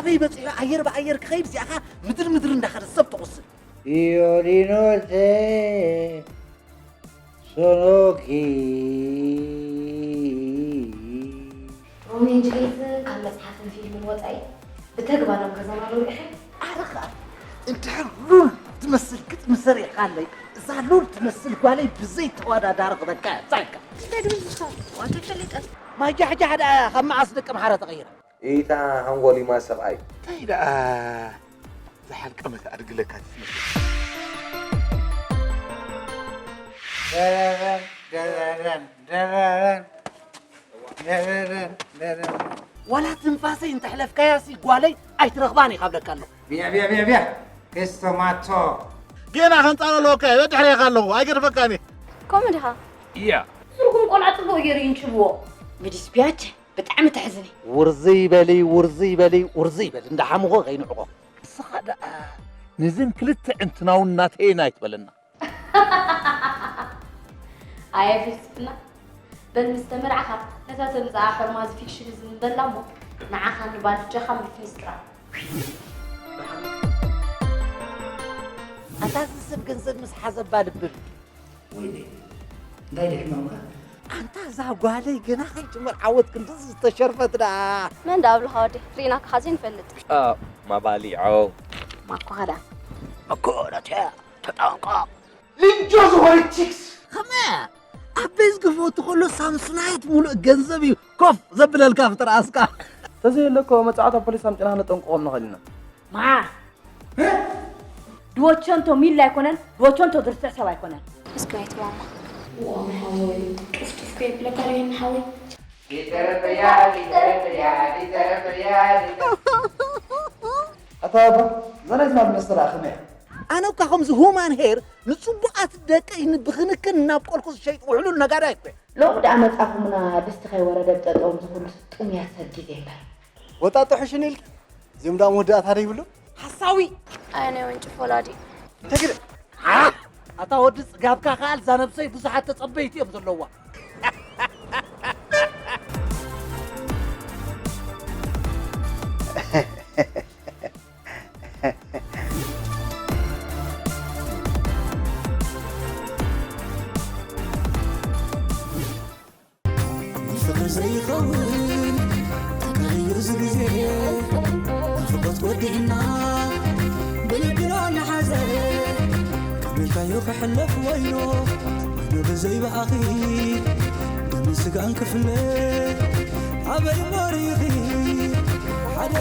በይ በፂሑ ኣየር ብኣየር ክኸይድ እዚኣኻ ምድሪ ምድሪ እንዳኸደ ሰብ ተቑስል። ዮዲኖተ ሶኖኪ። ሮሜን ጅሌትን ካብ መፅሓፍን ፊልምን ወፃኢ ብተግባር ኣብ ገዛና ዶ ርኢኸ? ኣረ ኸኣ እንድሕር ሉል ትመስል ግጥሚ ሰሪሕካለይ እዛ ሉል ትመስል ጓለይ ብዘይ ተወዳዳሪ ክበካ ፃካ። እንታይ ድብል ዝኻ ዋተ ፈሊጠ ማጃሕጃሕ ደኣ ካብ መዓስ ደቂ ምሓረ ተቐይራ። ኢታ ሃንጎሊማ ሰብኣይ። እንታይ ደኣ ዝሓልቀመት ኣድግለካ ትመስል። ዋላ ትንፋሰይ እንተሕለፍካያሲ ጓለይ ኣይትረኽባን ኢኻ ብለካ ኣለኹ። ቢያ ቢያ ቢያ ቢያ ክስቶ ማቶ ጌና ከንጻሎ ኣለወካ እየ ድሕሬኻ ኣለኹ ኣይገድፈካን እየ ከምኡ ድኻ እያ ስርኩም ቆልዓ ፅቡቅ ገይሩ ይንችብዎ። ብድስቢያች ብጣዕሚ ተሕዝኒ። ውርዝይ በሊ ውርዝይ በሊ ውርዝይ በሊ እንዳሓምኾ ከይንዕቆ። ንስኻ ደኣ ነዘን ክልተ ዕንትናውን ናተየን ኣይትበለና። ኣየ ፍልስፍና በል ምስ ተመርዓኻ ነታ ተምፅኣ ሕርማዝ ፊክሽን ዝንበላ እሞ ንዓኻ ንባልጃኻ ምፍንስጥራ ኣታ እዚ ሰብ ገንዘብ ምስ ሓዘባ ልብል ወይኔ እንታይ ድሕማምካ ኣንታ እዛ ጓለይ ገና ከይጅምር ዓወት ክንዲ ዝተሸርፈት ደኣ መን ዳ ኣብልኻ ወዲ ርኢና ክሓዘ ንፈልጥ ጫው ማባሊዖ ማኮኸዳ መኮረተ ተጠንቀቕ ልጆ ዝኾነ ቺክስ ከመ ኣብ ቤዝ ክፈቱ ከሎ ሳምሱናይት ሙሉእ ገንዘብ እዩ ኮፍ ዘብለልካ ፍጥር ኣስካ ተዘየለኮ መጻዕታ ፖሊስ ኣምጭና ነጠንቅቆም ንኽእል ኢና መዓ ድወቸንቶ ሚል ኣይኮነን ድወቸንቶ ድርስዕ ሰብ ኣይኮነን እስኪ ናይቲ ማማ ዋው ሓወይ ጡፍጡፍ ከይብለካ ርኢኒ ሓወይ ኣታ ባባ እዛ ናይ ዝናብ መስተ ደኣ ከመይ እያ ኣነ እኳ ከምዚ ሁማን ሄር ንፅቡቃት ደቀይ ንብክንክን እናብቆልኩ ዝሸይጥ ውሕሉል ነጋዳይ እኮ ሎሚ ደኣ መጻኹምና ድስቲ ከይወረደ ብጠጠው ዝኹሉ ጥሙያት ሰብ ግዜ እምበር ወጣጦ ሕሽን ኢልኪ እዚኦም ደኣ መወዳእታ ዶ ይብሉ ሓሳዊ ኣየ ናይ ወንጭፍ ወላዲ ተግደ ኣታ ወዲ ፅጋብካ ከኣል እዛ ነብሰይ ብዙሓት ተፀበይቲ እዮም ዘለዋ ንፍቕሪ ዘይኸውን ተጋይሩ እዚ ግዜ ንኽቦት ወዲእና ብልብና ንሓዘ ከመይካዮ ክሕለፍ ወይኖ ወይኖ ብዘይ ብኣኺ ደምን ስጋን ክፍለ ኣበይ ሞሪኺ ሓደ